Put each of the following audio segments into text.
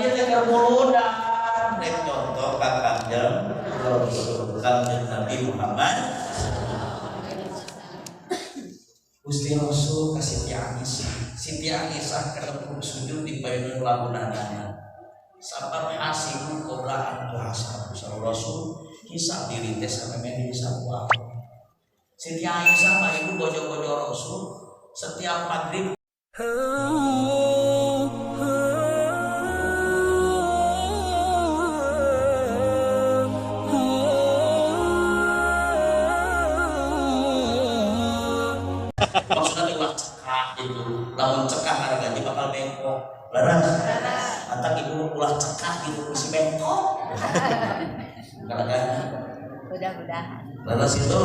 Nabi teh keur muludan rek contoh ka Kangjeng Rasul, Kangjeng Nabi Muhammad. Gusti Rasul ka Siti Aisyah. Siti Aisyah keur sujud di payun lagunanana. Sabab hasibu qabla an tuhasabu Rasul, hisab diri teh sampe dihisab ku Allah. Siti Aisyah mah ibu bojo-bojo Rasul setiap maghrib maksudnya ulah cekak gitu, lamun cekak gaji bakal bengkok leres. Atau ibu ulah cekak gitu si bengkok gara-gara Mudah-mudahan. Leres itu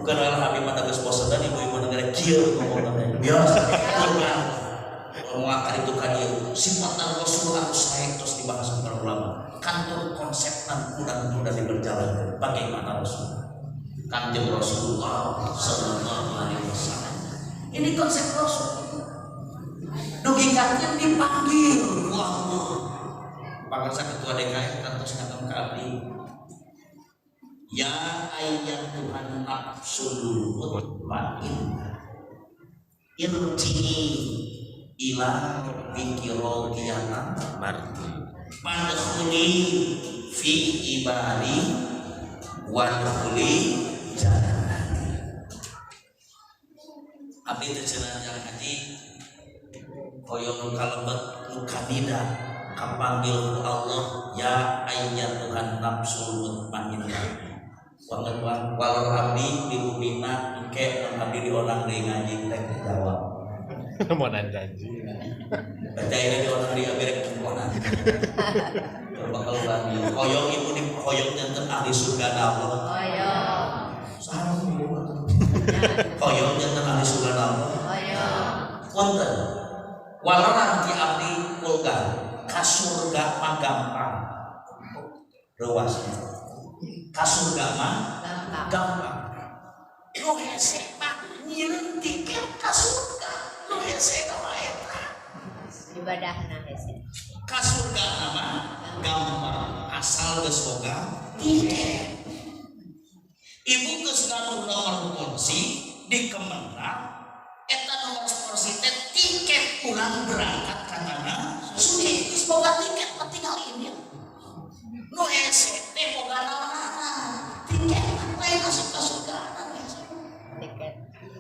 bukan oleh Habib mah geus bosenan ibu-ibu negara kieu ngomongna biasa ngomong akar itu kan ieu sifatan Rasul anu sae terus dibahas para ulama kantor konsep kurang udah diberjalan bagaimana Rasul Kanjeng Rasulullah Sallallahu Alaihi Wasallam. Ini konsep Rasul dugi kanjeng dipanggil ku Allah. Pangarsa ketua DKM kantos ngatong ka abdi, ya ayyatuhan nafsul mutmainnah irji'i ila rabbiki radiyatan mardi fadkhuli fi ibadi wadkhuli jannati. Abdi teh cenah jang haji hoyong kalebet nu kanida kapanggil ku Allah ya ayyatuhan nafsul mutmainnah. Banget walau abdi di bumina engke abdi di orang deui ngaji rek jawab. Mau janji. Baca ini di orang deui abdi rek temponan. Bakal bagi hoyong ibu di hoyong janten ahli surga Allah. Hoyong. Sareng ibu hoyong janten ahli surga Allah. Hoyong. Punten. Walaran ti abdi kulga ka surga mah gampang. Reuasna. Ka surga mah Gampang. Gampang. Nu hese mah nyieun tiket ka surga. Nu hese mah eta. Ibadahna hese. Ka surga mah gampang asal geus boga tiket. Ibu geus gaduh nomor kursi di Kemenag, eta nomor kursi teh tiket urang berangkat ka tanah suci. Geus boga tiket mah tinggal ini. Nu hese teh boga naonana? Tiket lain asup ka surga nu hese. Tiket.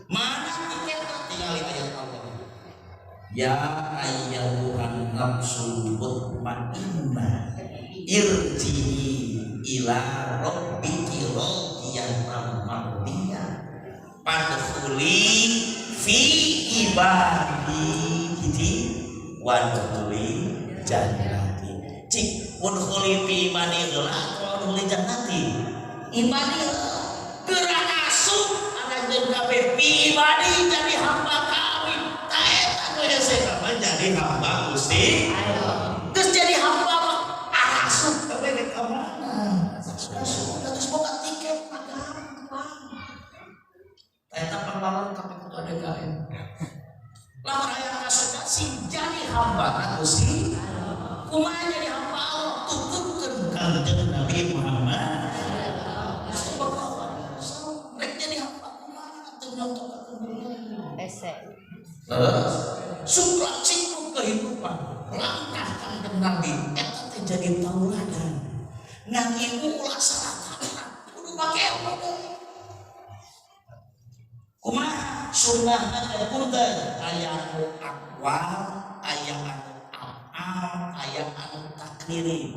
Mana tiket tinggal ayat Allah. Ya ayyatuhan nafsul mutmainnah irji'i ila rabbiki radiyatan mardiyah fadkhuli fi ibadi hiji wadkhuli jannati. Cik wadkhuli fi ibadi heula wadkhuli jannati. Ibadi geura asup anjeun kabeh fi ibadi jadi hamba kami. Ta eta nu hese mah jadi hamba Gusti. Geus jadi hamba mah asup kabeh rek ka mana? Asup geus boga tiket mah gampang. Ta eta panglawan ka Pak Ketua DKM. Lamun hayang ka surga sing jadi hamba Gusti. Kumaha jadi hamba Allah? Tuturkeun Kangjeng Nabi Muhammad sallallahu alaihi wasallam. Rek jadi hamba kumaha teu nyontokeun beliau. Hese. Terus suklak sikluk kehidupan langkah Kangjeng Nabi eta teh jadi tauladan. Ngan ibu ulah salah kaprah, kudu make ilmu deui. Kumaha sunnahna teh punten aya anu aqwal, aya anu af'al, aya anu takriri.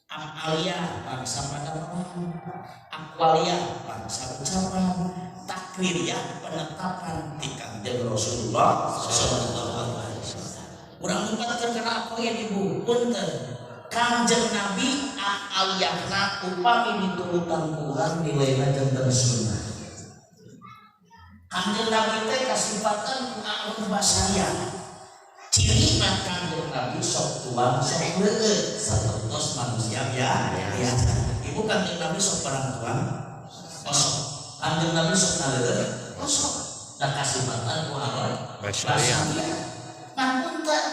Af'aliyah bangsa padamelan, aqwaliyah bangsa ucapan, takririah penetapan ti Kangjeng Rasulullah sallallahu alaihi wasallam. Urang lumpatkeun kana aqwail ibu, punten. Kangjeng Nabi af'aliyahna upami diturutan ku urang nilaina janten sunnah. Kangjeng Nabi teh kasifatan ku a'ruf basariah. Cirina Kangjeng Nabi sok tuang sok leueut sapertos manusia biasa. Ibu Kangjeng Nabi sok barang tuang osok. Kangjeng Nabi sok naleueut osok. Da kasifatan ku a'ruf Basariah. basariah. Nah punten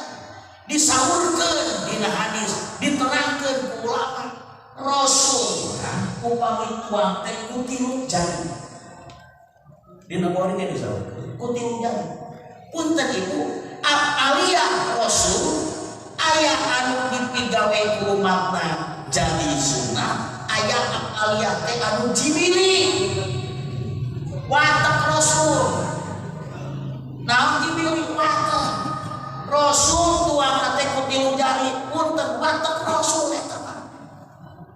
Disaurkeun dina hadis, diterangkeun ku ulama. Rasul upami tuang teh ku tilu jari. Dina Bukhari ge disaurkeun ku tilu jari. Punten ibu, aliyah Rasul aya anu dipigawe ku umatna jadi sunnah, aya aliyah teh anu jibili. Watak Rasul. Naon jibili watak? Rasul tuang teh ku tilu jari, punten watak Rasul eta mah.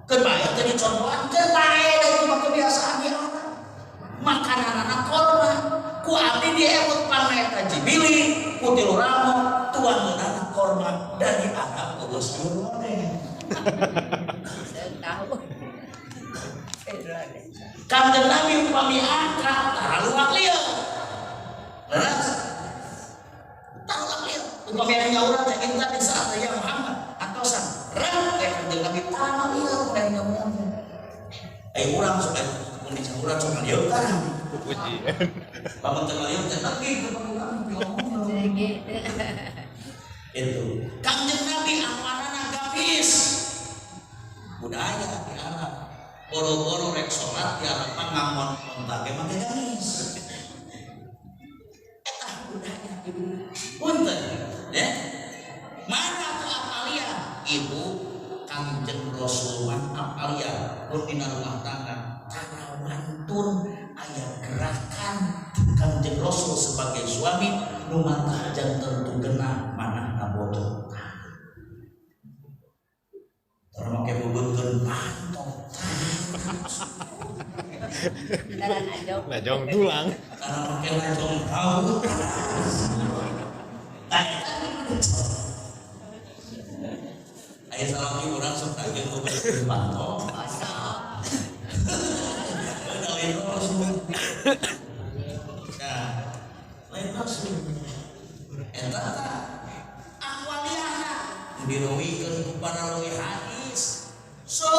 Keun bae teh dicontohan, keun bae da itu mah kebiasaan di Arab. Makananana korma, ku abdi diemut pameta jibili, ku tilu ramo, tuangeunana korma dan di Arab geus lode. Tahu. Kanjeng Nabi upami angkat tara luak lieu. Leres? Tara luak lieu. Upami anu nyaurang teh inta di saat ya Muhammad antosan reng teh Kanjeng Nabi tara lieu dan nyaurang. Ai urang sok mun disaurang sok lieu tara. Puji. Lamun teu lieu teh nepi ka urang. Itu. Kanjeng Nabi amanana gamis. Budaya di Arab. Boro-boro rek salat di Arab mah ngamon onta ge make gamis. Eta budaya ibu. Punten, ya. Mana tuh apalia? Ibu Kanjeng Rasul mah apalia mun dina rumah tangga tara wantun aya gerakan Kanjeng Rasul sebagai suami nu mata janten genah manahna bojo. Tara make beubeutkeun panto. Tara najong. Najong tulang. Tara make najong haut. Aya salaki urang sok najong beubeutkeun panto. Osok. Lain Rasul. Nah, lain Rasul. Eta tah akwaliana dirawikeun ku para rawi hadis. So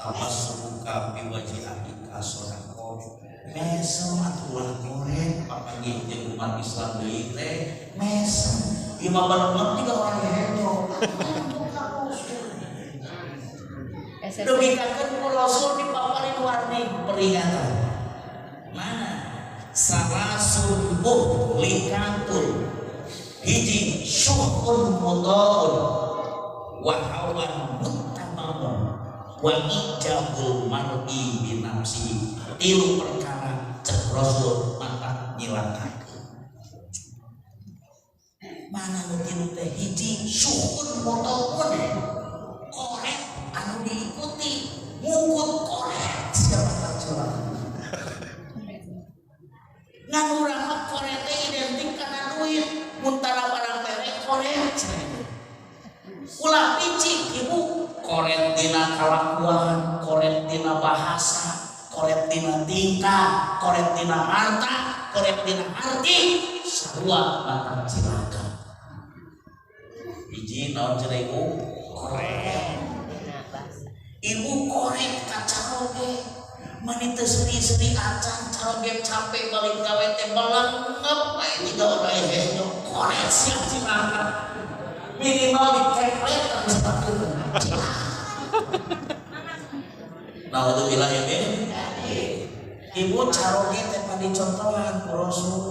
tamassuka biwaji ahika sodako mesem atuh ulah goreng papanggih jeung umat Islam deui teh mesem ieu mah bareng tiga orang hejo. Demikian ku Rasul dipaparin warning peringatan. Mana? Salasun muhlikatun. Hiji syuhun mutaun wa hawan muttamamun wa ijabul mar'i bi nafsihi. Tilu perkara cek Rasul mata nyilakakeun. Mana nu tilu teh? Hiji syuhun mutaun. Korek anu diikuti mukut korek siapa tak ngan urang mah korek teh identik kana duit mun tara barang mere korek ulah picik ibu korek dina kalakuan, korek dina bahasa, korek dina tingkah, korek dina harta, korek dina arti sarua bakal cilaka. Hiji naon cenah ibu? Korek. Ibu korek ka caroge mani teu seri-seri acan caroge capek balik gawe teh balengep bae jiga orang hejo korek siap cilaka minimal dikepret terus sepatu cilaka. Naudzubillah ya min. Ibu caroge teh padicontohan ku Rasul.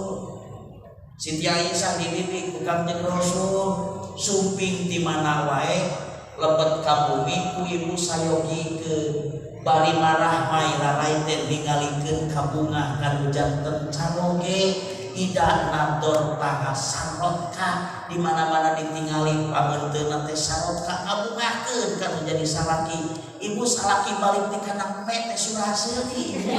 Siti Aisyah dididik ku Kanjeng Rasul sumping di mana wae lebet ka bumi ku ibu sayogikeun bari marah mai rarai teh ningalikeun ka bungah kanu janten caroge ida nador taha sarotka di mana-mana ditingali pameunteuna teh sarotka ngabungahkeun kanu jadi salaki. Ibu salaki balik ti kana me teh surah seuri ibu.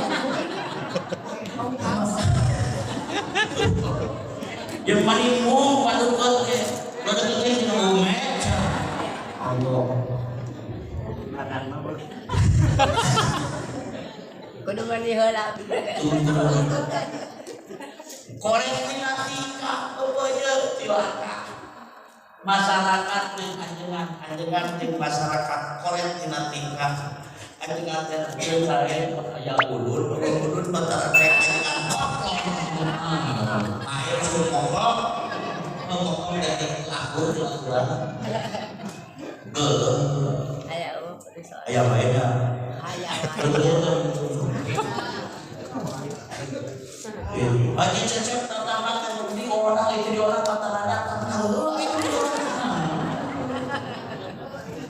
Jeung manimu padukeun ge padukeun ge dina ume. Allah. Makan mah kudu mandi heula. Korek tina tingkah eueuh cilaka. Masyarakat jeung anjeungan, anjeungan jeung masyarakat korek tina tingkah. Anjeungan teh jeung sare aya ulun, ulun batara teh anjeungan koplok. Ayo kokok, kokok dari Akur urang. Geuleuh. Aya Aya wae nya. Aya. Haji Cecep tetangga kan di orang itu di orang tetangga kalau itu di orang.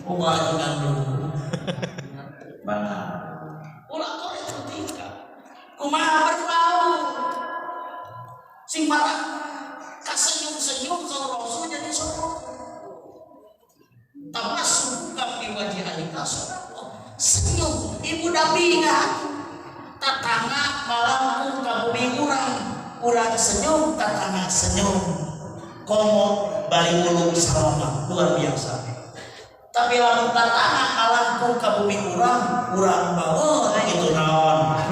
Kumaha jeung dulu. Mana? Ulah kore tingkah. Kumaha berbau. Sing marah kasenyum-senyum saur Rasul jadi sorot. Tabassum fi wajhi ahlika sadaqah. Senyum ibu Nabi ingat. Tatangga malangkung ka bumi urang, urang senyum tatangga senyum. Komo bali ulung salama luar biasa. Tapi lamun tatangga malangkung ka bumi urang, urang bawa itu naon.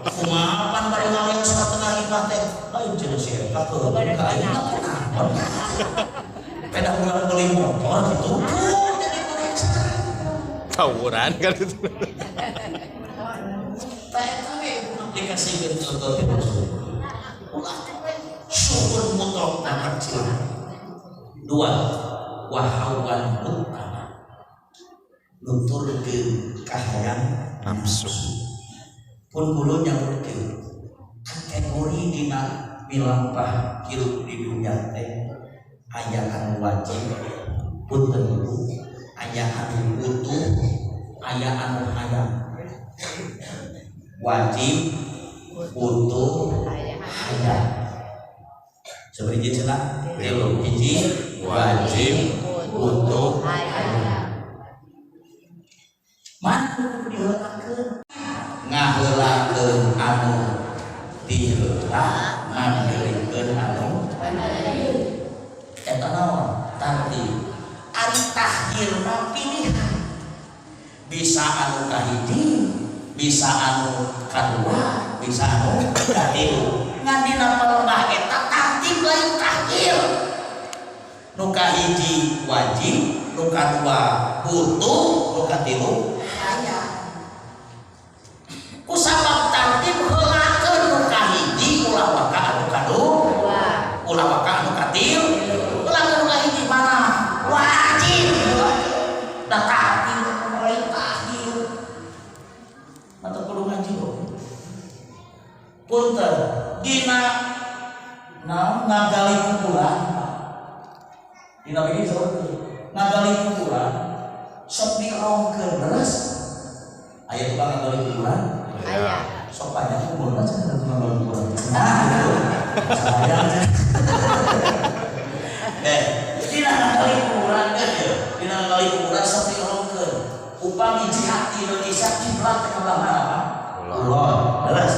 Kumaha pan bari ngaleos ka tengah imah teh. Lain cenah si eta teu ka ayeuna kunaon. Peda urang beli motor gitu. Jadi mereka Tawuran kan itu. Dikasihkan contoh di Rasul. Ulah syukur mutlak tanpa celah. Dua, wahawan utama. Nuturkeun kahayang Nafsu. Pun kulo nyamurkeun kategori dina milampah hirup di dunia teh aya anu wajib punten ibu, aya anu butuh, aya anu hayang. Wajib, butuh, hayang. Seperti cenah tilu hiji wajib, butuh, hayang. Mana kudu diheulakeun? Ngaheulakeun anu diheula, ngandeurikeun anu eta naon? Tartib. Ari takhir mah pilihan. Bisa anu kahiji, bisa anu kadua, bisa anu katilu. Ngan dina palembah eta tartib lain takhir. Nu kahiji wajib, nu kadua butuh, nu katilu hayang. Kusabab tartib heulakeun nu kahiji ulah waka anu kadua, ulah waka anu katilu, heulakeun nu kahiji mana? Wajib. Da tartib lain takhir. Atau kudu ngaji kok. Punten dina naon ngagali kuburan. Dina begini sok ngagali kuburan sok dirongkeun beres. Aya tukang ngagali kuburan? Aya. Sok panjang umurna cenah tukang ngagali kuburan. Nah, gitu. Sayang. Dina ngagali kuburan kan ya. Dina ngagali kuburan sok dirongkeun. Upami jihad di Indonesia kiblat ke belah mana, Pak? Kulon. Beres.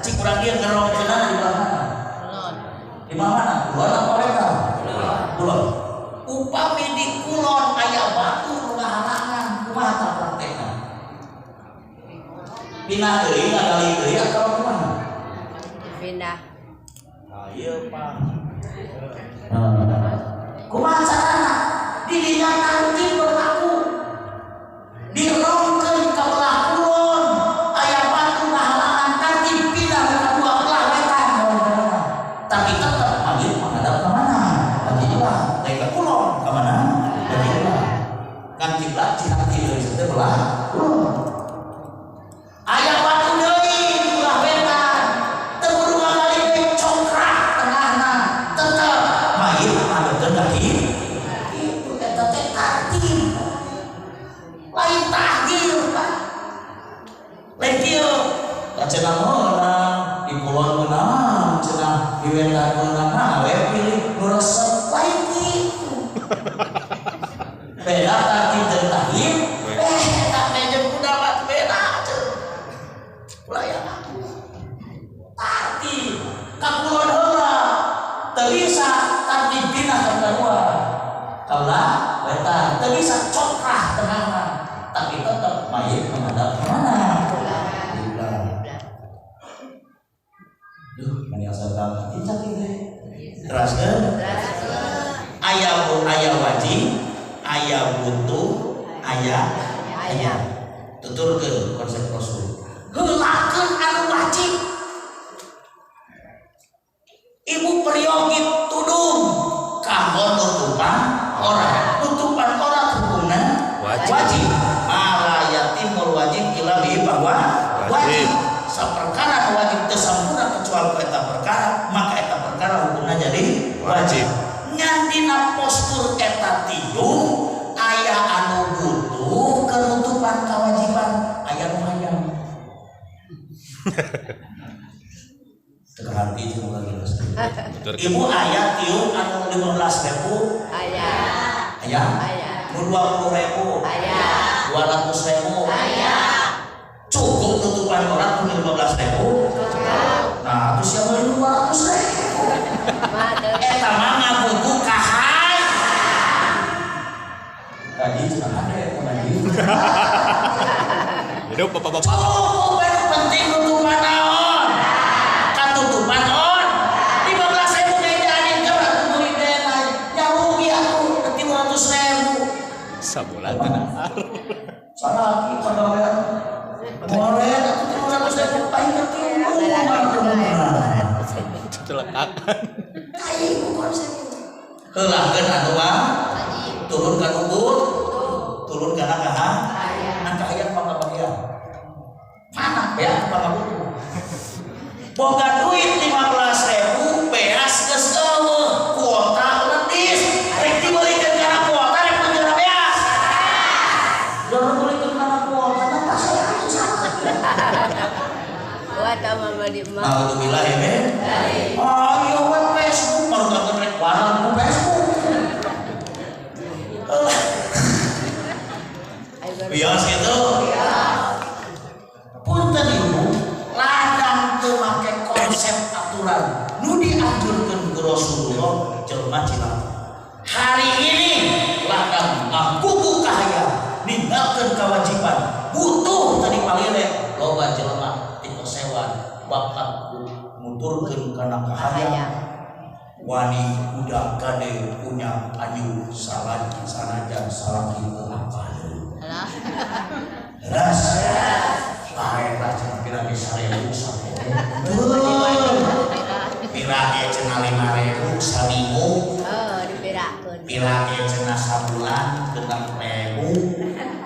Cik urang dieu ngerongkeunana di belah mana? Kulon. Di belah mana? Kulon apa wetan? Kulon. Upami di kulon aya batu nu ngahalangan, kumaha tah praktekna? Pindah deui ngagali deui atau kumaha? Pindah. Nah, ieu Pak. Kumaha carana? Di dinya tartib berlaku. Dirongkeun ka belah kulon, aya batu ngahalangan tartib pindah ka dua belah wetan. Tapi tetap mayit menghadap ke mana? Ka kiblat. Lain ka kulon, ka mana? Ka kiblat. Kan kiblat cina Indonesia teh belah kulon. Aya batu deui belah wetan. Teu kudu ngagali deui congkrak tengahna. Tetep mayit ngadepkeun ka kiblat. Itu eta teh tartib. Lain takhir, Pak. Lain kieu. Da cenah meunang, di kulon meunang, cenah di wetan meunang, nah we pilih nu resep lain kitu. Beda tartib jeung takhir, beda jeung kuda beda cenah. Ulah ya aku. Tartib ka kulon heula. Teu bisa tartib pindah ka kadua. Ka belah wetan, teu bisa congkrah tengahna. Tapi tetap mayit menghadap ke mana? Kiblat. Duh, mani asal kamu cicak teh. Teraskeun? Aya aya wajib, aya butuh, aya aya. Tuturkeun konsep Rasul. Heulakeun anu wajib. Ibu peryogi tudung kanggo nutupan Wajib. Saperkara nu wajib teu sampurna kecuali eta perkara, maka eta perkara hukumna jadi wajib. Ngan dina postur eta tiung aya anu butuh kenutupan kewajiban, aya nu hayang. Teu kaharti jeung urang geus. Ibu aya tiung anu 15.000? Aya. Aya? Aya. Nu 20.000? Aya. 200.000? Aya. Cukup nutupan orang nu 15.000? Cukup. Nah, terus siapa beli 200.000? Eta mah ngabuku kahai. Gaji cenah hade eta gaji. Hidup bapak-bapak. Cukup baru penting nutupan naon? Katutupan on. 15.000 bejanin ka atuh meuli denai. Ya rugi atuh 300.000. Sabulan teh. Salaki pagawean. Kemarin atuh 300.000 paling ngerti. Celakakan. Heulahkeun anu mah turun ka lubur, turun kana kaha, ngan kahayang pangkabagian. Mana beak pangabutuh. Boga duit 15.000 beas geus eueuh, kuota ledis, rek dibelikeun kana kuota rek meuli kana beas. Jangan belikeun kana kuota na tas Kuota mah meuli mah. Alhamdulillah ya ben. Ayo we Facebook baru rek warang ku Facebook. Bios gitu. Punten ibu, ladang teu make konsep aturan nu dianjurkeun ku Rasulullah jelema cilaka. Hari ini ladang ngakuku kahayang, ninggalkeun kewajiban, butuh tadi palile loba jelema ti kosewan bakat nuturkeun kana kahayang. Wani kuda gade punya ayu salaki sanajan salaki teu apal. Ras. Bae lah cenah pira ge 1.000 sapoe. Pira ge cenah 5.000 saminggu. Oh, dipirakeun. Pira ge cenah sabulan 6.000.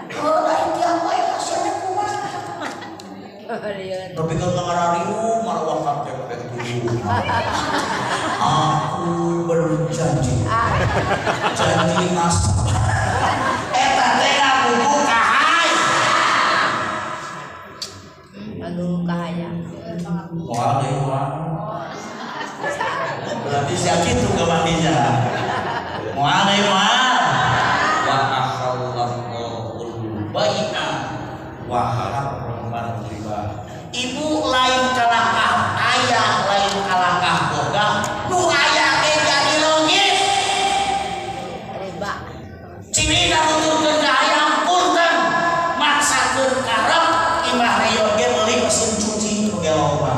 Heuh da tiap poe kasih kumaha. Tapi kalau ngarariu malah wakaf tepek dulu. Aku berjanji. Janji nasab. Eta teh ngabuku kahai. Aduh kahayang. Moal deui moal. Berarti sia kitu kamandinya. Moal deui moal. Wa ahallallahu al-bai'a wa harrama riba. Ibu lain kalakah ayah lain kalakah boga nu aya ge jadi leungit. Riba. Cimina nuturkeun ka hayang punten maksakeun karep imah reyon ge meuli mesin cuci nu ge loba.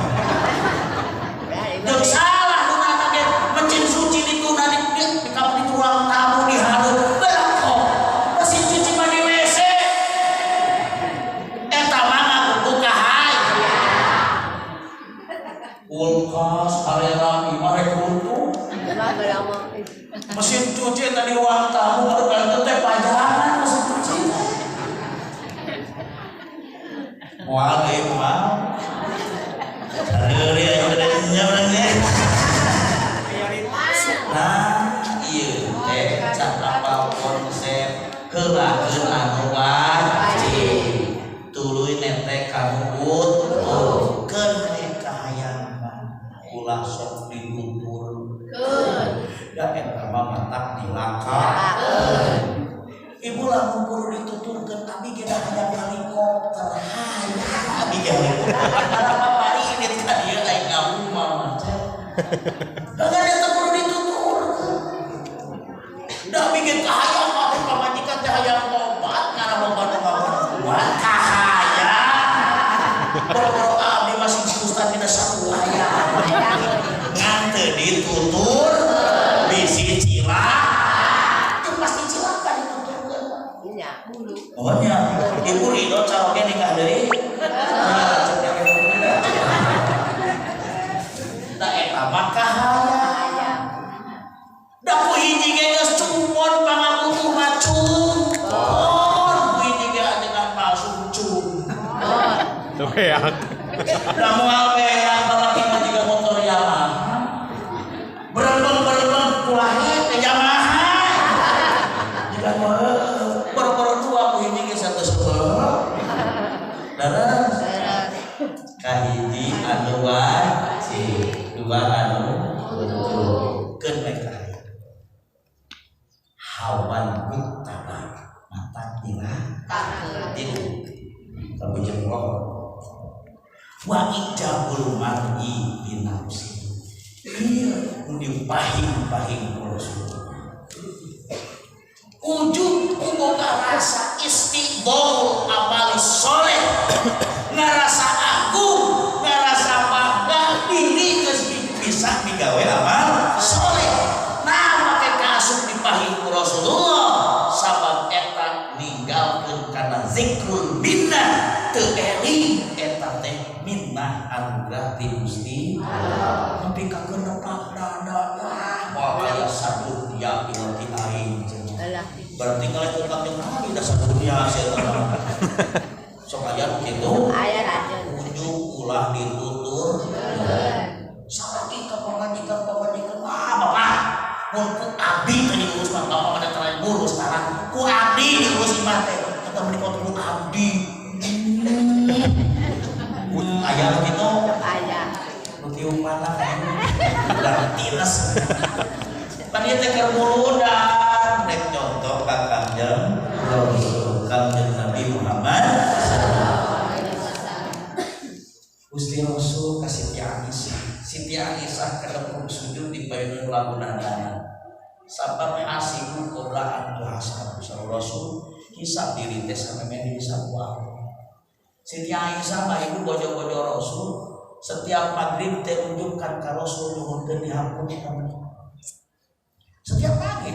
Jeung salah nu nana ge mesin cuci dituna di di ruang tamu di hareup belakang. Mesin cuci mah di WC. Eta mah ngabuku kahai. Kulkas arera imah rek butuh. Mesin cuci tadi ruang tamu aduh kalau teh pajangan mesin cuci. Moal deui moal. Sareuri aya bedanya urang teh. Nah, ieu teh can apal konsep heulakeun anu wajib. Tuluy netek ka nu butuh. Keun we kahayang mah ulah sok ditutur. Da eta mah matak dilaka. Ibu lamun kudu dituturkeun abi ge da hayang helikopter. Hayang abi ge helikopter. Karena pari ini ka dieu aing ngahuma mah. Dengan eta kudu dituturkeun. Da abi ge kahayang atuh pamajikan teh hayang obat ngarah loba nu ngabuat kahayang. Boro-boro abdi masih si ustad dina sarua hayang. Ngan teu ditutur bisi cilaka. Itu pasti cilaka dituturkeun. Nya. Oh nya, ibu ridho caroge nikah deui. Nah, cek Nah eta mah kahayang. Beak. Da moal beak lalaki mah jiga motor Yamaha. Berembeng-berembeng kulahe teh Yamaha. Jiga mah boro-boro dua ku hiji ge 110. Leres. Kahiji anu wajib, dua anu wujud. Keun we kahayang. Hawan muttaba mata ila tilu kabujeng lohor wa ijabul mar'i bi nafsi ieu nu dipahing-pahing ku Rasul ujub boga rasa istiqbal amali soleh ngarasa agung ngarasa bangga diri geus bisa digawe amal soleh. Nah make kaasup dipahing ku Rasulullah sabab eta ninggalkeun kana zikrul minnah teu eling eta teh minnah anugerah ti Gusti Allah nepi ka kenepak dada wah moal aya sadunya ti aing. Berarti kalau utang jeung Nabi da sadunya sia eta mah. Sok aya nu kitu Aya rajin. Ujug ulah ditutur. Salaki ka pamajikan wah bapak mun ku abdi teh diurus mah bapak mah da teu ngurus tarang ku abdi diurus imah teh eta meni ku abdi. Aya nu kitu Sok aya. Nu tiupan lah udah tines. Pan ieu teh keur muludan rek nyontoh ka Kangjeng Rasul Kangjeng Nabi Muhammad. Gusti Rasul ka Siti Aisyah. Siti Aisyah kedepung sujud di payun lagunan. Sabab hasibu qabla an tuhasabu sareng Rasul hisab diri teh samemeh dihisab ku Allah. Siti Aisyah mah ibu bojo-bojo Rasul setiap maghrib teh unjukkan ka Rasul nuhunkeun dihampura ka maneh. Setiap pagi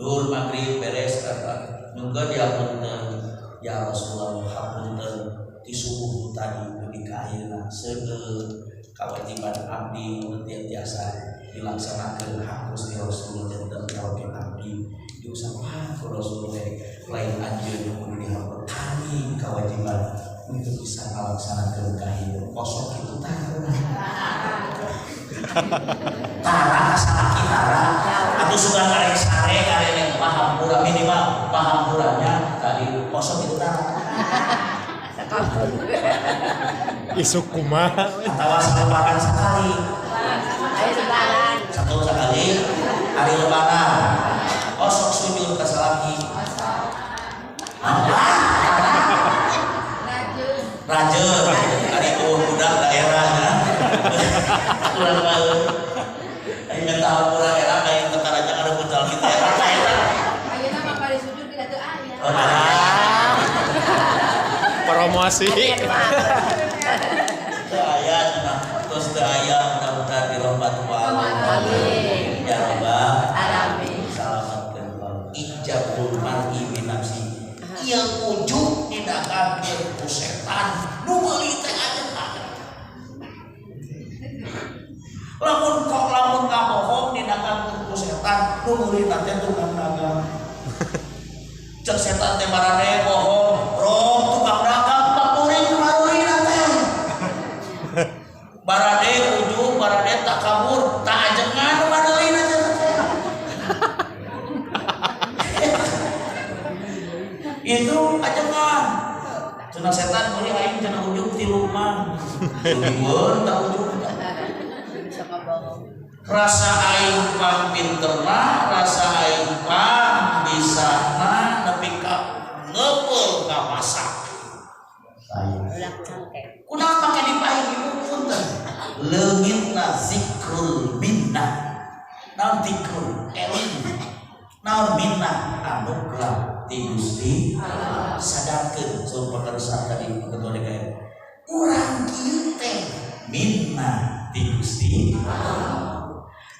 dur maghrib beres kata nunggu dihapunten ya Rasulullah hapunten ti subuh tadi dugi ka ayeuna seueur kewajiban abdi nu tiasa dilaksanakeun hak Gusti Rasul janten tauhid abdi diusahakan ku Rasul teh lain anjeun nu kudu dihampura kami kewajiban untuk bisa ngalaksanakeun ka hidup kosong kitu tah tara salaki tara atuh sugan karek sare karek pahampura minimal pahampuranya tadi kosong itu tara Isuk kumaha atawa salebaran sekali Ayo lebaran. satu sekali hari lebaran osok sujud ka salaki rajeun ari eueuh budak daerahnya kurang bae aing minta hampura era aing teu karaja kada pucal kitu eta eta Ayeuna mah bari sujud tidak teu aya. Oh, tara. Promosi. Teu aya cenah tos teu aya mudah-mudahan dirahmat ku Allah. Amin. Ya Rabbal Alamin. salamatkeun ijabul mar'i bi nafsi. Ieu ujug didagangkeun ku setan nu meuli teh ajeun. Lamun kok lamun ngabohong didagangkeun ku setan nu meuli teh tukang dagang. Cek setan teh marane bohong, roh tukang dagang papuring marulina teh. Barade ujug, barade takabur, tak ajengan marulina teh. Itu ajengan. Cenah setan meuli aing cenah ujug tilu mah. Lieur tak ujug. Bisa ngabohong. Rasa aing pang pinterna, rasa aing pang bisana nepi ka ngepeul ka masak. Ulah cangkeng. Kunaon make dipahing ibu punten? Leungitna zikrul minnah. Naon zikrul? Eling. Naon minnah? Anugerah ti Gusti Allah. Sadarkeun saur pakarsa tadi ketua DKM. Urang kieu teh minnah ti Gusti Allah.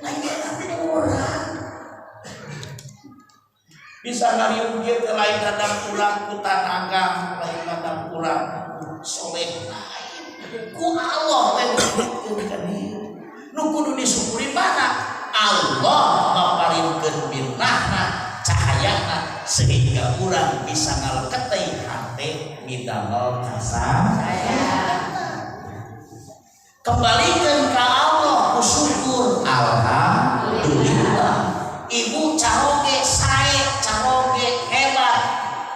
Lain urang bisa ngariung kieu teh lain kadang urang ku tanaga, lain kadang urang ku soleh, lain ku Allah teh nuturkeun ka dieu. Nu kudu disyukuri mana? Allah maparinkeun minnahna, cahayana sehingga urang bisa ngaleketei hate midamel kasah. Kembalikan ke Allah ku syukur, alhamdulillah. Ibu caroge sae, caroge hebat,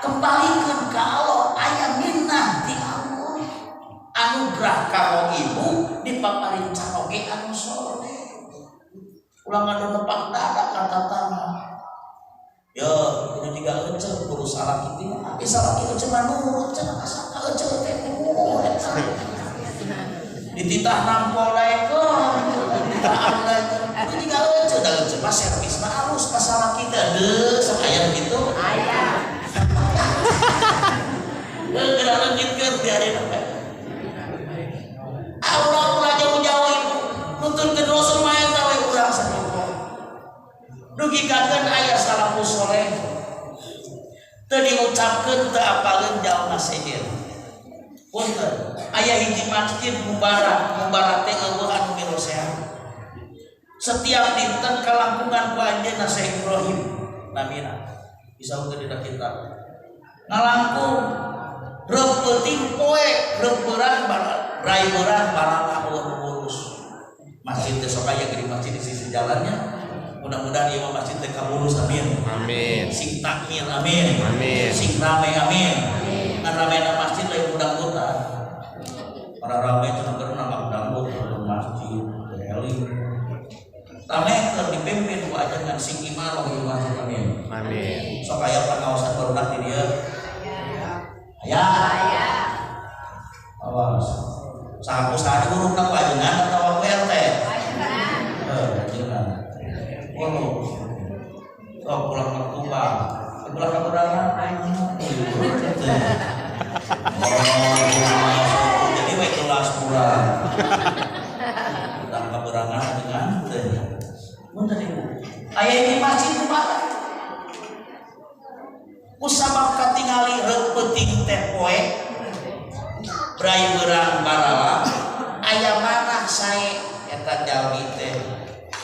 kembalikan ke Allah, aya minnah di Allah, anugerah kanggo ibu dipaparin caroge anu soleh. Ulah ngadu nepak dada ka tetangga. Yo, kudu jiga ece kudu salah kitu, tapi salah kitu mah nurut cenah, asa ka ece teh nurut eta. Dititah nampol daekeun, dititah anu daekeun. Kudu jiga ece, da ece mah servisna alus ka salaki teh. Deuk sok aya kitu. Aya. Geura leungitkeun ti ayeuna teh. Ah, ulah ulah jauh-jauh ibu. Nuturkeun Rasul mah eta we urang sakitu. Dugikakeun aya salafus soleh. Teu diucapkeun, teu apaleun jalma sejen. Punten, aya hiji masjid mubarak, mubarak teh euweuh anu mirosean. Setiap dinten kalangkungan ku anjeunna Syekh Ibrahim namina. Disaurkeun dina kitab. Ngalangkung reup peuting poe, reup beurang rai beurang barala euweuh ngurus. Masjid teh sok aya geuning masjid di sisi jalannya. Mudah-mudahan ieu mah masjid teh kaurus, amin. Amin. Sing takmir, amin. Amin. Sing rame, amin. Ngan ramena masjid lain dangdutan. Para rame cenah keur nambah dangdut ke masjid, teu eling. Rame keur dipimpin ku ajengan sing imaroh ieu masjid, amin. Amin. Sok aya pengawasan barudak di dieu. Aya. Aya. Awas. Saha ku saha diurukna ku ajengan atawa ku RT? Eh, ajengan. Oh, sok pulang ke tumpang. Pulang ke berangan. Oh, jadi we kelas pulang. Pulang ke berangan dengan teh. Punten ibu. Aya di masjid kumaha? Kusabab katingali reuk peuting teh poe brai beurang barala aya manah sae eta jalmi teh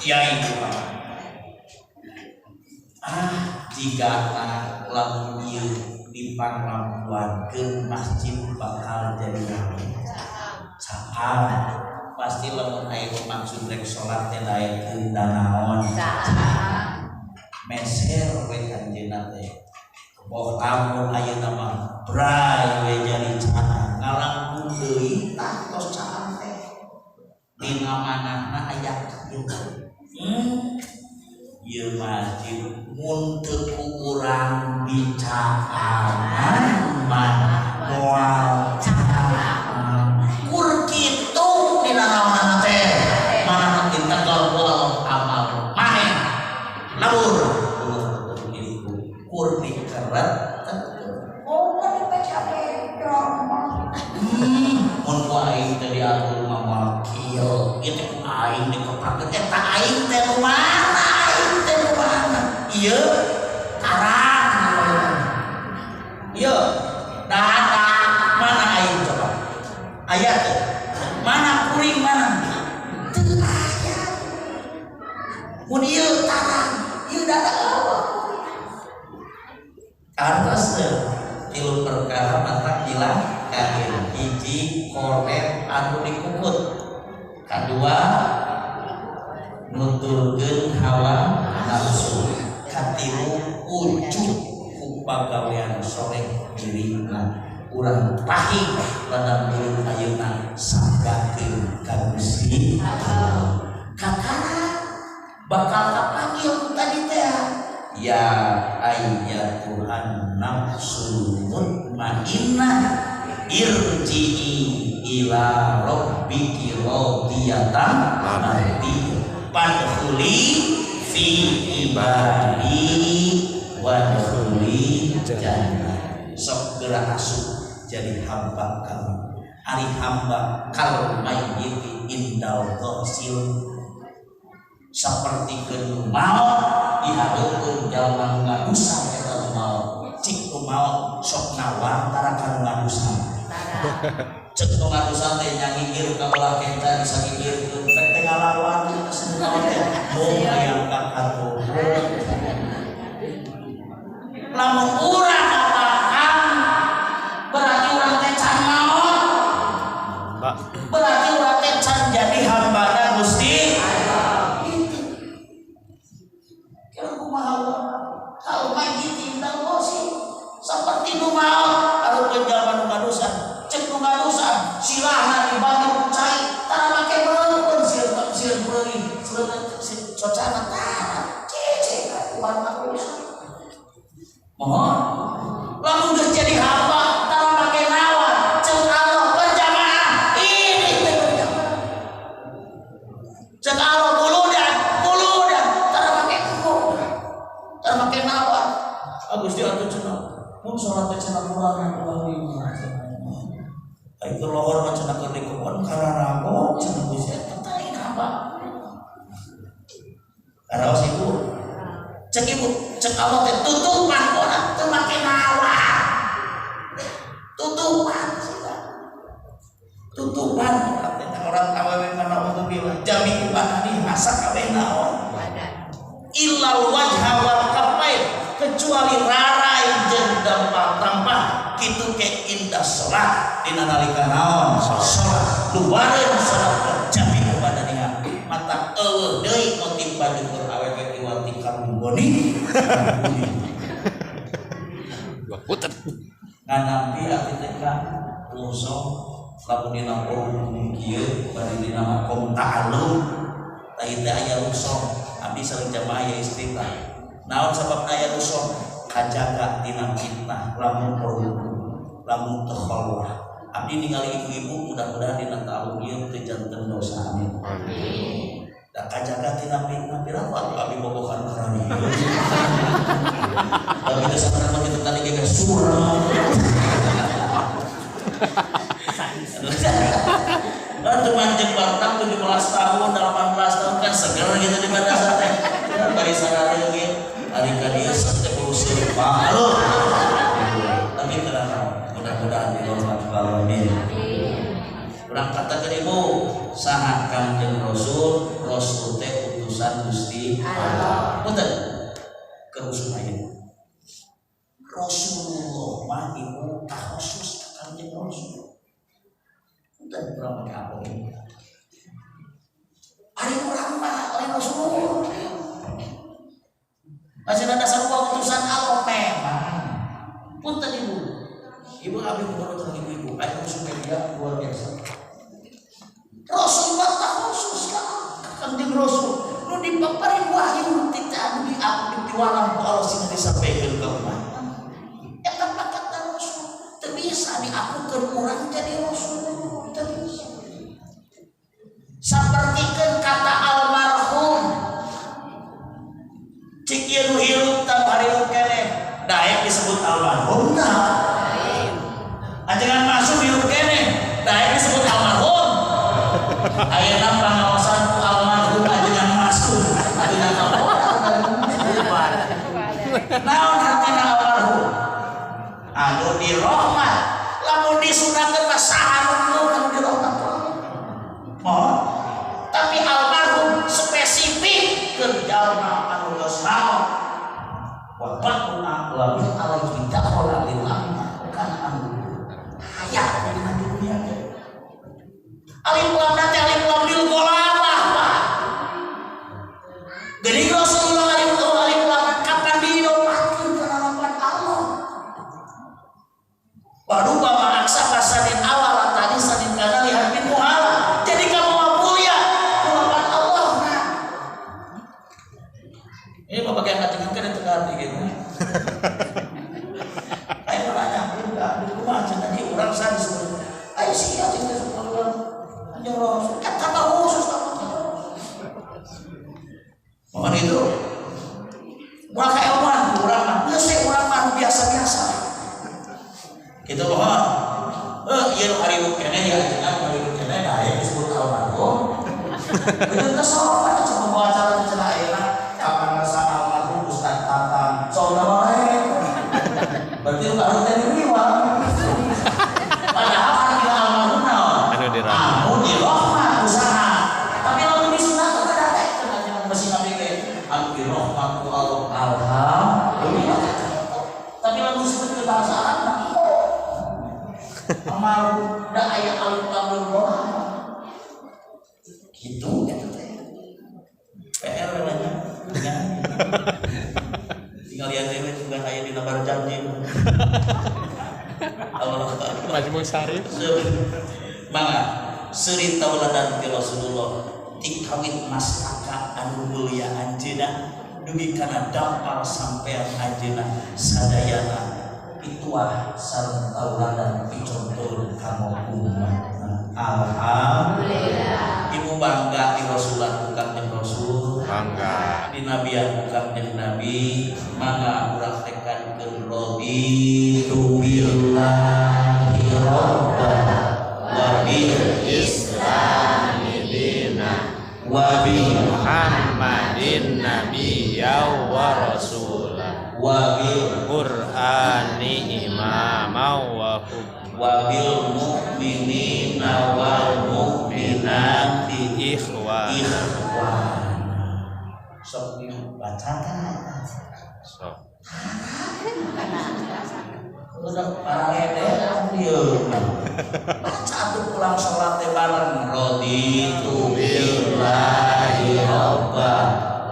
kiai kumaha. Ah, jika lamun ieu dipanglampuankeun masjid bakal jadi rame. Caang pasti lamun aya maksud rek salat teh daekeun danaon. Meser we anjeunna teh. Boh lamun ayeuna mah brai we jadi caang ngalangkung deui tah tos caang teh. Dina manahna aya kieu. Ieu masjid mun teu ku urang dicaangan mah moal caang. Kur kitu dina naonana teh manahna ditegal ku Allah amal maneh labur kur dikeret. Oh, mun mun ku aing teh diatur mah moal kieu ieu teh ku aing dikeprakeun eta aing teh nu mana, aing teh nu mana ieu tarang ieu dada mana aing coba aya teh mana kuring mana teu aya mun ieu tarang ieu dada eueuh. Atas teu tilu perkara matak dilangkahin. Hiji, koret anu dikukut. Kadua, nuturkeun hawa nafsu. Katilu, ujub ku pagawean soleh dirina. Urang pahing ladang mulut ayeuna sanggakeun ka Gusti Allah. Kakara bakal kapanggil tadi teh. Ya ayyatuhan nafsul mutmainnah irji'i ila rabbiki radiyatan mardiyah fadkhuli fi ibadi wadkhuli jannah. Sok geura asup jadi hamba kami. Ari hamba kal mayyiti indal ghasil, seperti nu maot dihareupeun jalma nu ngadosa eta nu maot. Cik nu maot sok nawar tara ka nu ngadosa. Cek nu ngadosa teh nyangigir ka ulah kenca disangigirkeun pek teh ngalawan ka si nu maot teh mung hayang ka katuh. Lamun urang ngabakang berarti urang teh can maot. Hamba. Berarti urang teh can jadi hambana Gusti Allah. Gitu. Kalau kumaha kalau mayit indal sih seperti nu maot anu penjalma nu ngadosa cek nu ngadosa silahna dibagi ku cai tara make beureun sieun sieun beurih sieun cocana tara cece kuat ngadosa mohon lamun geus jadi hamba tara make nawan cek Allah berjamaah ini teh berjamaah cek Allah muludan muludan tara make embung tara make nawan Gusti atuh cenah mun salat teh cenah kurang ulah lima cenah itu lohor mah cenah keur dikebon kararago cenah Gusti atuh lain hamba karaos ibu cek ibu cek Allah teh tutupan urang teu make nawar tutupan sila tutupan orang awewe mana naudzubillah jami ubahani masak kabeh naon illal wajha wal kaffain kecuali rarai jeung dampak tampah kitu ke indah salat dina nalika naon salat luareun salat jami ubadaniha mata eueuh deui motif baju keur awewe iwati kabugoni dua puter nganampi abdi teh ka luso lamun dina forum kieu bari dina makom ta'allum tah ieu teh aya luso abdi sareng jamaah ya istri tah naon sababna aya luso kajaga tina fitnah lamun perlu lamun teu khalwah abdi ningali ibu-ibu mudah-mudahan dina ta'allum ieu teu janten dosa amin amin da kajaga tina fitnah piraku atuh abdi bobokan karani da kitu sabarang mah kitu tadi ge surah. Kan teman jeung barudak 17 tahun, 18 tahun kan seger gitu di madrasah teh. Bari sarare ge ari ka dieu teh bulu seupa. Tapi tenang, mudah-mudahan dihormat ku Allah. Amin. Urang katakeun ibu, saha Kangjeng Rasul, Rasul teh utusan Gusti Allah. Punten. Keur usum ayeuna. Rasulullah mah ibu khusus ka Kangjeng Rasul. Dan kurang pakai apa ini? Ari urang mah lain Rasul. Masih ada sarua utusan Allah memang. Punten ibu. Ibu abdi bukan utusan ibu-ibu. Ayo usum media luar biasa. Rasul mah khusus ka Kangjeng Rasul. Nu dipaparin wahyu nu teu anu diwalam ku Allah sing disampaikan ka umat. Eta pakatna Rasul. Teu bisa diakukeun urang jadi Rasul. Sapertikeun kata almarhum cik ieu nu hirup tambah hirup keneh daek disebut almarhum nah ajengan masuk hirup keneh daek disebut almarhum ayeuna pangaosan ku almarhum ajengan masuk ajengan naon hartina almarhum anu dirahmat lamun disunahkeun mah saha nu dirahmat mohon tapi almarhum spesifik keur jalma anu geus maot wa ba'una wa min alaihi dakhala lil kan anu hayat dina dunia alif lam teh alif lam lil ghalabah Pak geuning Rasulullah alif lam kapan didopatkeun kana rahmat Allah baru bapak aksa pasanin awal tadi sanin kana lihat min muhala jadi kamu mulia rahmat Allah nah ini bapak yang ngajengan kan itu hati gitu ayo nanya enggak di rumah cenah di urang sah disebut ayo sia cenah urang anjing Rasul kata khusus mohon itu maka ilmuwan urang mah geus urang mah biasa-biasa gitu mohon ieu nu hariweuh keneh ya ajengan hariweuh keneh daek disebut almarhum itu teh sopan coba bawa acara teh cenah ayeuna kapan rasa almarhum Ustaz Tatang saudara berarti nu karuh teh diwiwang padahal artina almarhum naon anu dirahmat anu dirahmat usaha tapi lamun disunahkeun teh daek ajengan besi nabi ge anu dirahmat ku Allah alhamdulillah tapi lamun disebut ke bahasa Arab almarhum da aya alif lam mim Allah. Majmu Syarif. Mangga seuri tauladan ti Rasulullah ti kawit mastaka anu mulia anjeunna dugi kana dampal sampean anjeunna sadayana pituah sareng tauladan picontoh kanggo umat. Alhamdulillah. Ibu bangga di Rasulullah ku Kangjeng Rasul. Bangga. Di nabian ku Kangjeng Nabi. Mangga urang tekankeun raditu billahi rabban wa bil islami dina wa bi Muhammadin nabiyya wa rasulah wa bil Qur'ani imama wa hukma wa bil mu'minina wal mu'minati ikhwan. Sok dibaca sok. Udah paralele ieu. Baca atuh pulang salat teh bareng raditu billahi rabba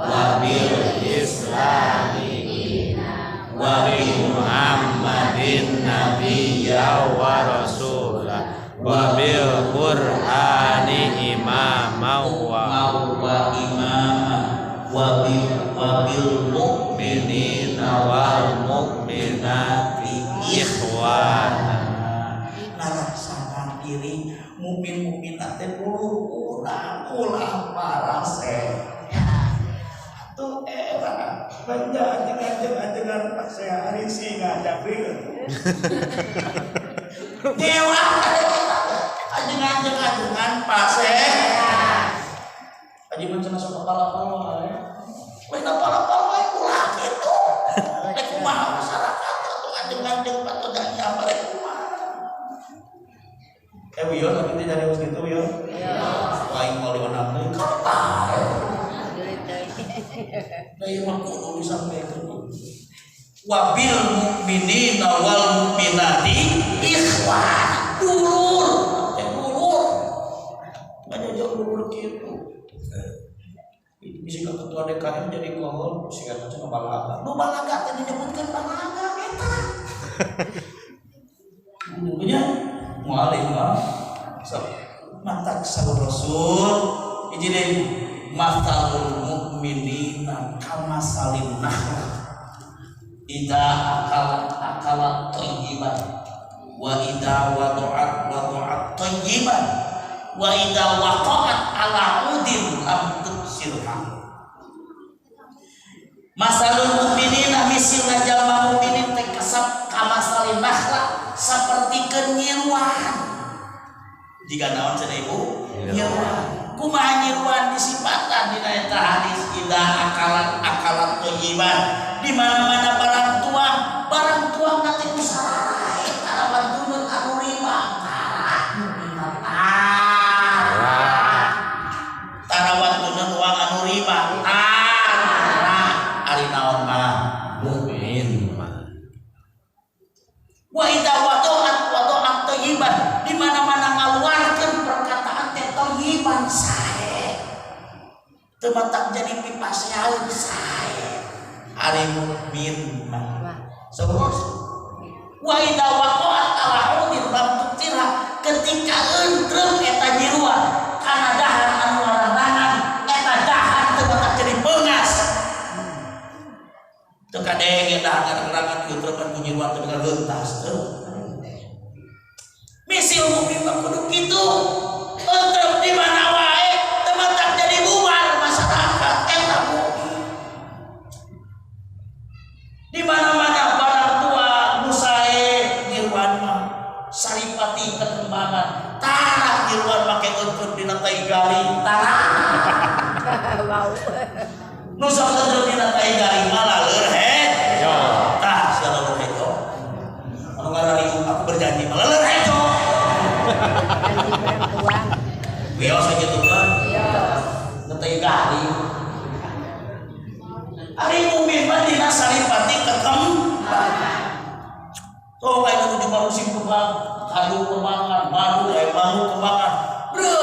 wa bil islami dina wa bi Muhammadin nabiyya wa rasulah wa bil Qur'ani imama wa imama wa bil mu'minina wal mu'minati ikhwana. Narasakan diri mukmin mukminat teh urang ulah parase atuh era banja ajengan pasea hari singa jafri dewa ajengan pase aji mun cenah sok kepala-pala wae lain pala-pala wae ulah kitu rek kumaha masyarakat atuh ajengan-ajengan patodan apa rek kumaha. Wiyo tapi teh dari geus kitu wiyo. Aing mau diwenang deui kapan. Da ieu mah kudu disampaikan. Wabil mu'minina wal mu'minati ikhwan. Dulur, teh dulur. Ngajajak dulur kitu. Bisa ka ketua DKM jadi kohol, siga cenah balaga. Nu balaga teh dinyebutkeun balaga eta. Punya mualif mah sok matak saur Rasul hiji deui masalul mukminina kamasalin nahl idza akalat akalat thayyiban wa idza wada'at wada'at thayyiban wa idza waqa'at ala udin lam tuksirha. Masalul mukminina misilna jalma mukminin teh kasab kamasalin nakhla saperti nyiruan. Jika naon cenah ibu? Nyiruan. Kumaha nyiruan disipatan dina eta hadis idza akalat akalat thayyiban. Di mana-mana barang tuang teh usarae tarawan tunun anu riba tara tarawan tunun uang anu riba tara ari naon mah mukmin mah. Wa idza wada'at wada'at thayyiban, di mana-mana ngaluarkeun perkataan teh thayyiban sae. Teu matak jadi pipaseaeun sae. Ari mukmin mah. Terus wa idza waqa'at ala udin lam tuksirha, ketika entrem eta nyiruan kana dahar anu aranangan eta dahar teu matak jadi beungas. Teu kadenge dahar ngarangan entreman ku nyiruan teu bentas teu. Misil mukmin mah kudu kitu. Entrem di mana wae teu matak jadi bubar masyarakat eta mukmin. Di mana-mana barang tua musae nyiruan mah saripati kekembangan tara nyiruan make entrem dina tai garing tara. Wow. Nu sok entrem dina tai garing mah laleur hejo. Tah sia laleur hejo. Anu ngarariung aku berjanji mah laleur hejo. Janji barang tuang. Wios kitu kan. Iya. Tai garing. Ari mukmin mah dina saripati kekembangan. Tuh kayak nu di musim kembang, kadu kembangan, madu madu kembangan. Bro,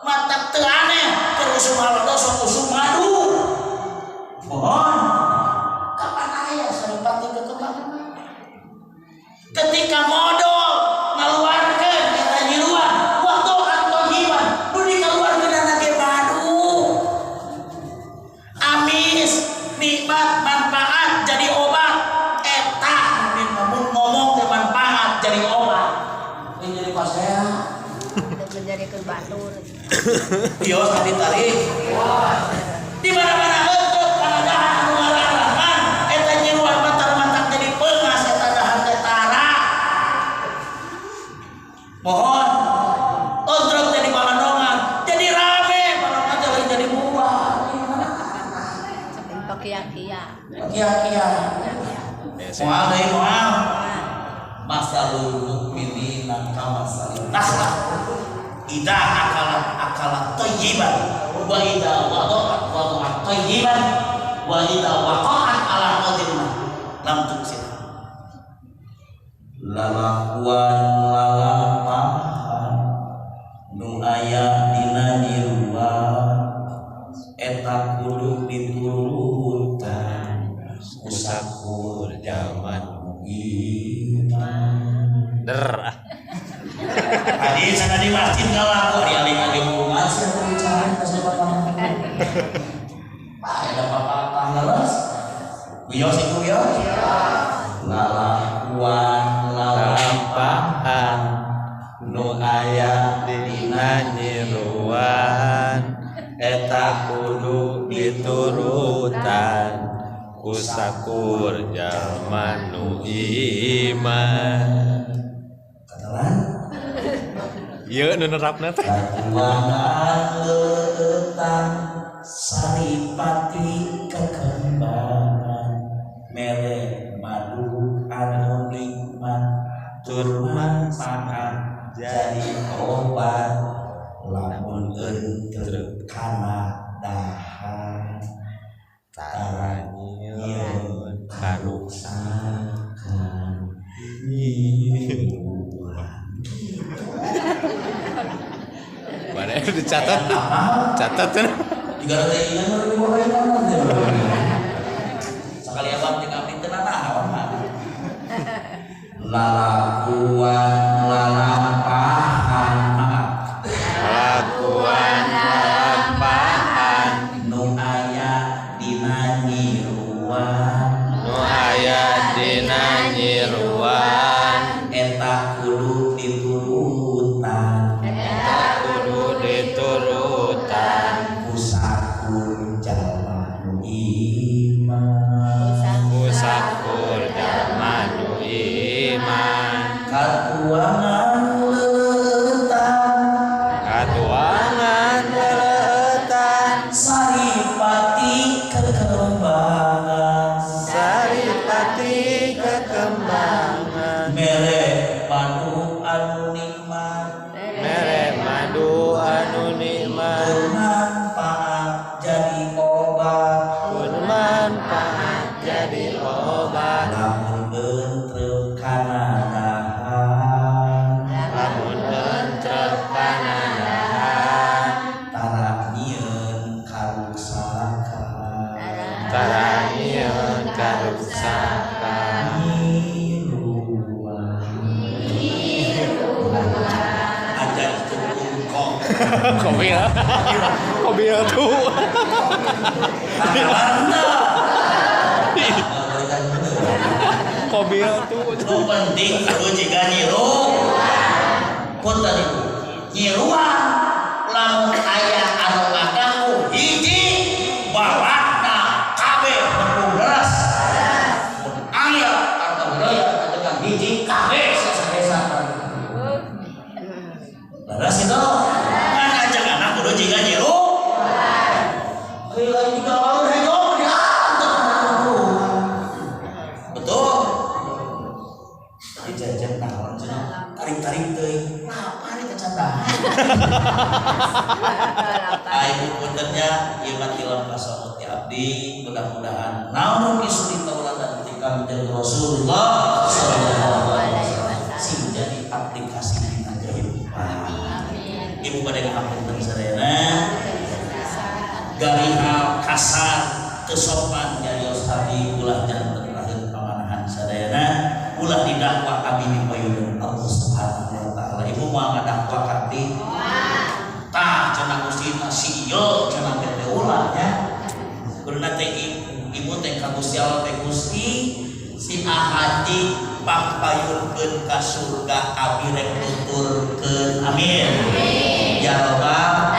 matak teu aneh keur usum halodo sok usum madu. Mohon. Kapan aya saripati kekembangan? Ketika modal Batur. Bios ditarik. Di mana-mana heukeut kana dahar nu ngarangan eta nyiruan matar-matak jadi peungas eta dahar teh tara. Pohon ontrok jadi balandongan, jadi rame balandongan teh lain jadi buah. Pakia-kia. Pakia-kia. Moal deui moal. Masalul mukminina kamasalin nakhlah. Idza akalat akalat thayyiban wa idza wada'at wada'at thayyiban wa idza waqa'at ala qadrin lam tuksir. Lalakuan lalampahan nu aya dina nyiruan eta kudu diturutan ku sakur jalma nu iman. Der. Hadis sana di masjid ngalaku di aling-aling masjid bicara ka sabapak. Ada papatah leres. Wios ibu wios. Lalakuan lalampahan nu aya dina nyiruan eta kudu diturutan ku sakur jalma nu iman. Katalan ieu nu nerapna teh katuangan leueutan saripati kekembangan mere madu anu nikmat tur manfaat jadi obat lamun entrep kana dahar tara nyieun karuksakan. Mana dicatat? Catat kan? Sekali abang jeung abdi teu nanaon mah. Lalakuan lalampahan maaf. Lalakuan lalampahan nu aya dina nyiruan. Nu aya dina nyiruan eta kudu diturutan. Eta kudu diturutan ku sakur jalma nu iman. Ku sakur jalma nu iman. Katuangan leueutan. Katuangan leueutan saripati kekembangan. Saripati kekembangan mere madu anu nikmat. Mere madu anu nikmat bermanfaat jadi obat. Bermanfaat jadi obat. Lamun entrep kana dahar. Lamun entrep kana dahar tara nyieun karuksakan. Tara nyieun karuksakan. Nyiruan ajar kok. Kobil. Kobil tuh. Kobil tuh. Nu penting kudu jiga nyiru. Punten ibu. Nyiruan lamun aya anu ngaganggu hiji balakna kabeh tepung beras. Mun aya anu wilayah adegan hiji kabeh sasahesa. Leres itu. Kan ajakan kudu jiga nyiru. Lain juga lawan hego diantar. Betul. Dijajan naon cenah tarik-tarik teuing. Lapar teh can. Ibu puntennya ieu mah tilem kasomot ti abdi mudah-mudahan naon nu tauladan ti Kangjeng Rasulullah sallallahu alaihi wasallam sing jadi aplikasi dina kehidupan. Ibu bade ngapunten sadayana. Garihal kasar teu sopan nyarios abdi ulah janten raheun pamanahan sadayana ulah didakwa abdi di payun Allah Subhanahu wa taala. Ibu moal ngadakwa ka abdi. Tah cenah Gusti si ieu cenah teh ulah nya. Kuduna teh ibu teh ka Gusti Allah teh Gusti si Ahadi pangpayunkeun ka surga abdi rek nuturkeun. Amin. Ya robbal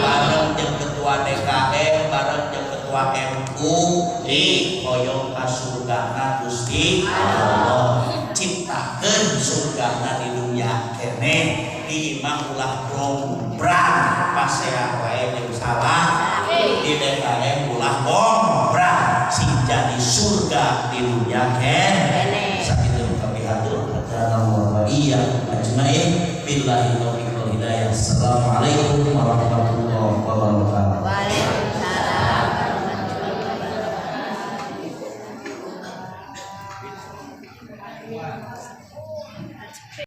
bareng jeung ketua DKM, bareng jeung ketua MUI, hoyong ka surgana Gusti Allah. Ciptakeun surgana di dunya keneh, di imah ulah gombrang, pasea wae jeung salah. Di DKM ulah gombrang, sing jadi surga di dunya keneh. Sakitu kami hatur, wa iyyakum ajmain, billahi taufiq wal hidayah. Assalamualaikum warahmatullahi wabarakatuh. Waalaikumsalam.